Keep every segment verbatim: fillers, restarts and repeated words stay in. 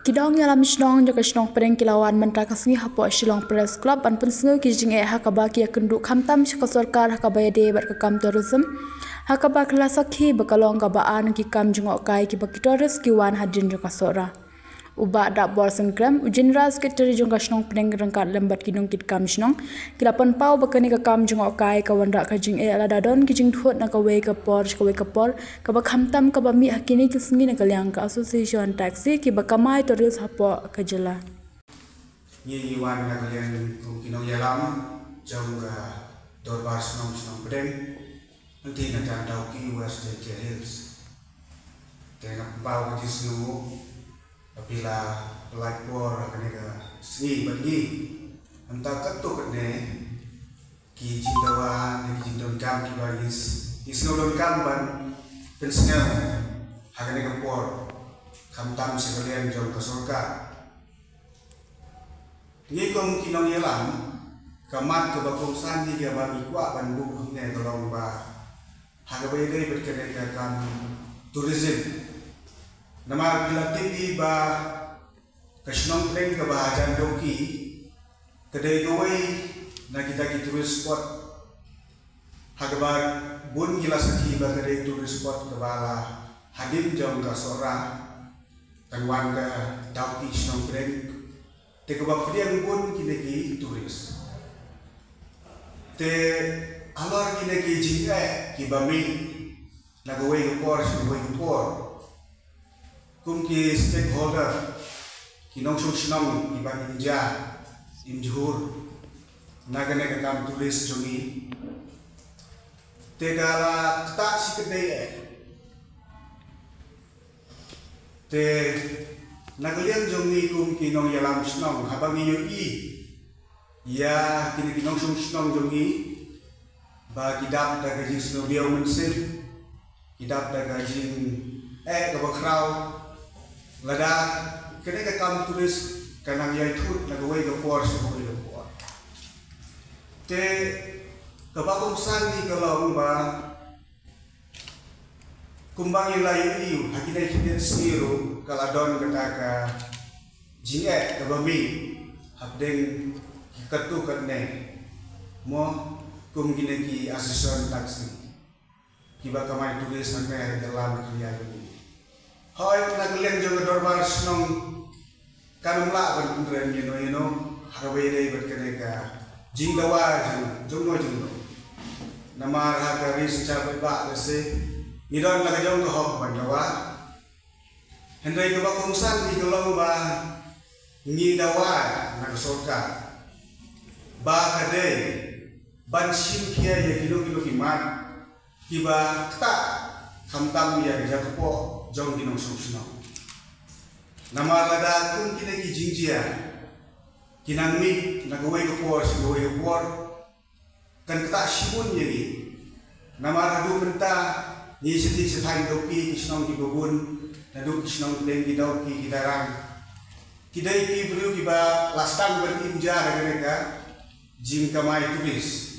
Ki nongïalam shnong jong ka shnong Pdeng ki la wan mynta ka sngi hapoh Shillong Press Club ban pynsngew ki jingeh ha kaba ki ïakynduh khamtam sha ka sorkar ha kaba ïadei bad ka kam tourism, ha kaba ki la sakhi ba ka long kaba ar na ki kam jngohkai kiba ki tourist ki wan hadien jong ka Sohra. U Bah Dapbor Sengkrem, u General Secretary jong ka shnong Pdeng, ryngkat lem bad ki nongkitkam shnong, ki la pynpaw ba kane ka kam jngohkai ka wanrah ka jingeh lada don ki jingthut na kawei ka por sha kawei ka por, kaba khamtam kaba mih ha kine ki sngi na ka liang ka Association Taxi kiba kamai tourist hapoh ka jylla. Ngi ngi wan na ka liang kum ki nongïalam jong ka Dorbar Shnong Shnong Pdeng, hangtei na Jan Dawki, West Jaintia Hills. Te nga pynpaw ka jingsngew ba phi la pynlait por ha kane ka sngi bad ngi. Hangta katto katne ki jingdawa ne ki jingdonkam kiba ngi s-, ngi sngew donkam ban pynsngew ha kane ka por, khamtam sha ka liang jong ka sorkar. Ngi kum ki nongïalam, ka mat kaba kongsan ngi kaba ngi kwah ban buh hangne ka long ba ha kaba ïadei bad kane ka kam tourism. Namar phi la tip hi ba ka shnong Pdeng kaba hajan Dawki ka dei kawei na kita ki tourist spot ha kaba bun ki la sakhi ba ka dei tourist spot kaba la hadien jong ka Sohra, kan wan ka Dawki shnong Pdeng. Te kaba pdiang bun kine ki tourist. Te halor kine ki jingeh kiba mih na kawei ka por sha kawei ka por, kum ki stakeholder, ki nongshong shnong kiba im ja im jhur na kane ka kam tourist jong ngi, te ka la ktah shi katdei eh. Te na ka liang jong ngi kum ki nongïalam shnong, haba ngi ïohi ïa kine ki nongshong shnong jong ngi ba ki dap da ka jingsngewbiang mynsiem, ki dap da ka jingeh kaba khraw lada kane ka kam tourist ka nang ïai thut na kawei ka por sha kawei ka por. Te kaba kongsan ngi ka long ba kumba ngi la ïohi ha kine ki khyndiat sngi ruh ka la don kata ka jingeh kaba mih hapdeng ki katto katne, mo, kum kine ki association taxi kiba kamai tourist hangne ha ka jylla Meghalaya jong ngi. Hooid, na ka liang jong ka dorbar shnong kan ym lah ban pynrem ïano ïano ha kaba ïadei bad kane ka jingdawa jong jongno jongno. Namar ha ka ri synshar paidbah lehse ngi don la ka jong ka hok ban dawa. Hynrei kaba kongsan ngi ka long ba ngi dawa na ka sorkar ba ka dei ban shim khia ïa kino kino ki mat kiba ktah, khamtam ïa ka jaka poh jong ki nongshong shnong. Namar lada kum kine ki jingjia ki nang mih na kawei ka por sha kawei ka por, kan ktah shibun ïa ngi. Namar haduh mynta ngi sha thaiñ sha thaiñ Dawki, ki shnong kiba bun, naduh ki shnong Pdeng, ki Dawki, ki Darrang, ki dei ki briew kiba la sdang ban im ja da kane ka jingkamai tourist.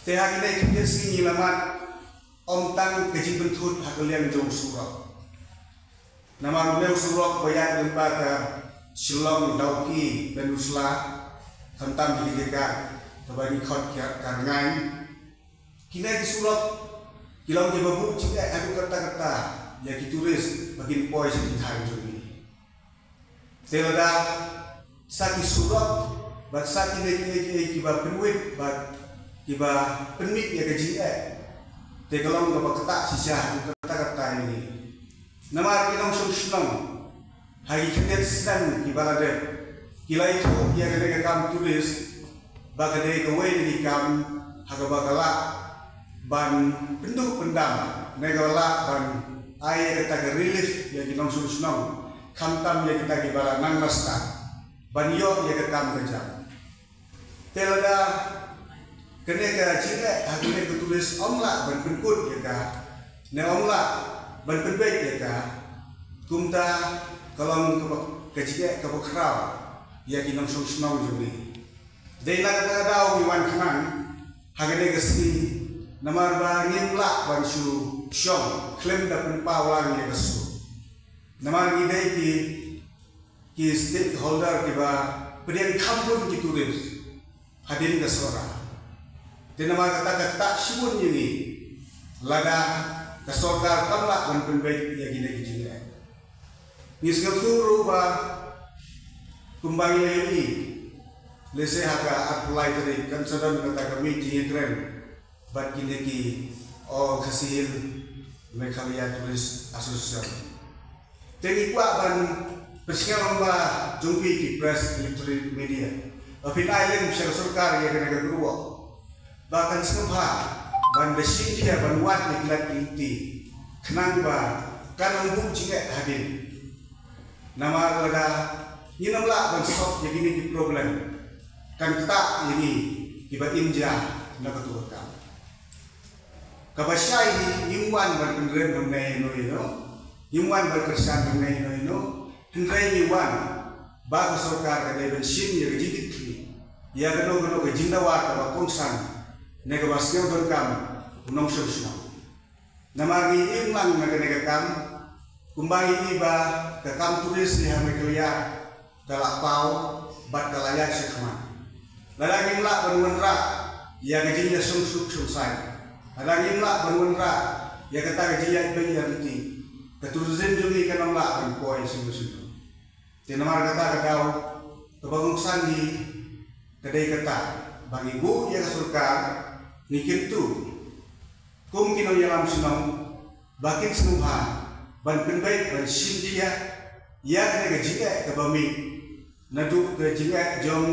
Te ha kine ki khyndiat sngi ngi la mad ym tang ka jingpynthut ha ka liang jong u surok. Namar une u surok ba ïaid lyngba ka Shillong, Dawki, Pynursla, khamtam ki jaka kaba ngi khot ka Rngain. Kine ki surok ki long kiba buh jingeh haduh katta katta ïa ki tourist ba kin poi sha ki thaiñ jong ngi. Te lada sa ki surok bad sa kine kiei kiei kiba pynwit bad kiba pynmih ïa ka jingeh, te ka long kaba ktah shisha haduh katta katta ïa ngi. Namar ki nongshong shnong ha ki khyndiat snem kiba la dep ki la ithuh ïa kane ka kam tourist ba ka dei kawei na ki kam ha kaba ka lah ban pynduh pyndam ne ka lah ban ai ïa kata ka relief ïa ki nongshong shnong, khamtam ïa kita kiba la nang la stad ban ïoh ïa ka kam ka jam. Te lada kane ka jingeh ha kane ka tourist ym lah ban pynkut ïa ka ne ym lah ban pynbeit ïa ka, kumta ka long kaba, ka jingeh kaba khraw ïa ki nongshong shnong jong ngi. Dei na kata ka daw ngi wan khnang ha kane ka sngi namar ba ngim lah ban shu shong khlem da pynpaw lang ïa ka sur. Namar ngi dei ki ki stakeholder kiba pdiang kham bun ki tourist hadien ka Sohra. Te namar kata ka ktah shibun ïa ngi lada ka sorkar kam lah ban pynbeit ïa kine ki jingeh. Ngi sngewthuh ruh ba kumba ngi la ïohi, lehse ha ka arphew lai tarik kan sa don kata ka miet jingïakren bad kine ki All Khasi Hills Meghalaya Tourist Association. Te ngi kwah ban pynsngew lyngba jong phi ki press, electronic media, ba phin ai lem sha ka sorkar ïa kane ka kyrwoh ba kan sngewbha ban da shim khia ban wad ïa ki lad ki lynti khnang ba kan ym buh jingeh hadien. Namar lada ngim lah ban solve ïa kine ki problem, kan ktah ïa ngi kiba im ja na katu ka kam. Kaba shai hi, ngim wan ban kynrem hangne ïano ïano, ngim wan ban kyrshan hangne ïano ïano, hynrei ngi wan ba ka sorkar ka dei ban shim ïa ka jingkitkhlieh ïa kano kano ka jingdawa kaba kongsan ne kaba sngewdonkam u nongshong shnong. Namar ngi im lang na kane ka kam, kumba ngi i ba ka kam tourist ha Meghalaya ka la paw bad ka la ïaid shakhmat. Lada ngim lah ban wanrah ïa ka jingïaseng suk seng sai, lada ngim lah ban wanrah ïa kata ka jingïaid beit ïaid lynti, ka tourism jong ngi kan ym lah ban poi shuh shuh. Te namar kata ka daw kaba kongsan ngi ka dei kata ba ngi buh ïa ka sorkar, ngi kyntu kum ki nongïalam shnong ba kin sngewbha ban pynbeit ban shim khia ïa kane ka jingeh kaba mih, naduh ka jingeh jong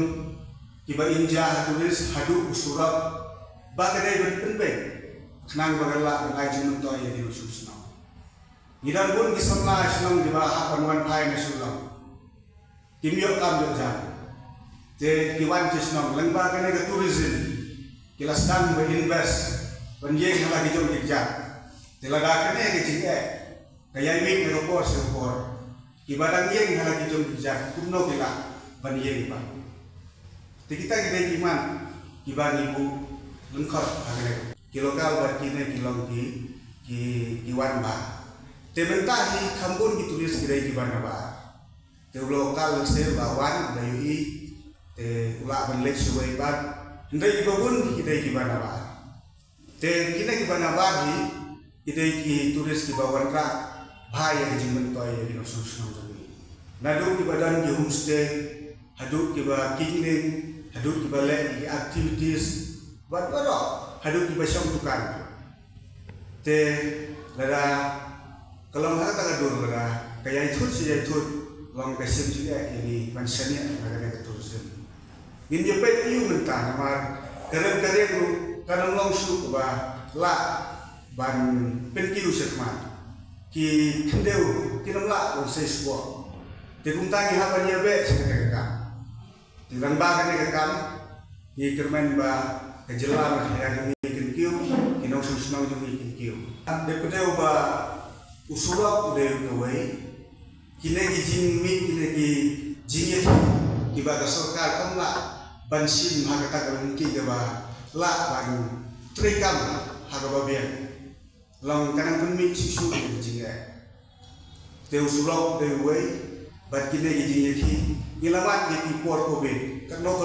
kiba im ja ha tourist haduh u surok, ba ka dei ban pynbeit khnang ba kan lah ban ai jingmyntoi ïa ki nongshong shnong. Ngi don bun ki samla shnong kiba hap ban wan phai na Shillong. Kim ïoh kam ïoh jam. Te ki wan ki shnong lyngba kane ka tourism, ki la sdang ba invest ban ïeng ha la ki jong ki kjat. Te lada kane ka jingeh ka ïai mih na ka por sha ka por, kiba dang ïeng ha la ki jong ki kjat kumno ki lah ban ïeng pat? Te kita ki dei ki mat kiba ngi buh lyngkot ha kane, ki local bad kine ki long ki, ki, ki wan bha. Te mynta hi kham bun ki tourist ki dei kiba na bar. Te u la kal lehse u la wan, u la ïohi, te u lah ban leit shawei pat. Hynrei kiba bun ki dei kiba na bar. Te kine kiba na bar hi ki dei ki tourist kiba wanrah bha ïa ka jingmyntoi ïa ki nongshong shnong jong ngi. Naduh kiba don ki homestay, haduh kiba kynning, haduh kiba leh ki activities, bad baroh, haduh kiba shong dukan. Te lada ka long ha kata ka dur, lada ka ïai thut shi ïai thut, long ka shim jingeh ïa ngi ban shaniah na kane ka tourism. Ngin ïa peit ïa u mynta namar ka rem ka riang ruh kan ym long shuh kaba lah ban pynkiew shakhmat. Ki khyndew kin ym lah ban sei sboh. Te kumta ngi hap ban ïa beh sha kane ka kam. Te lyngba kane ka kam ngi kyrmen ba ka jylla Meghalaya jong ngi kin kiew, ki nongshong shnong jong ngi kin kiew. Dei pdew ba u surok u dei kawei. Kine ki jingmih, kine ki jingïakhih kiba ka sorkar kam lah ban shim ha kata ka lynti kaba lah ban treikam ha kaba biang. Long ka nang pynmih shuh shuh ïa ki jingeh. Te u surok dei uwei bad kine ki jingïakhih. Ngi la mad ïa ki por covid, katno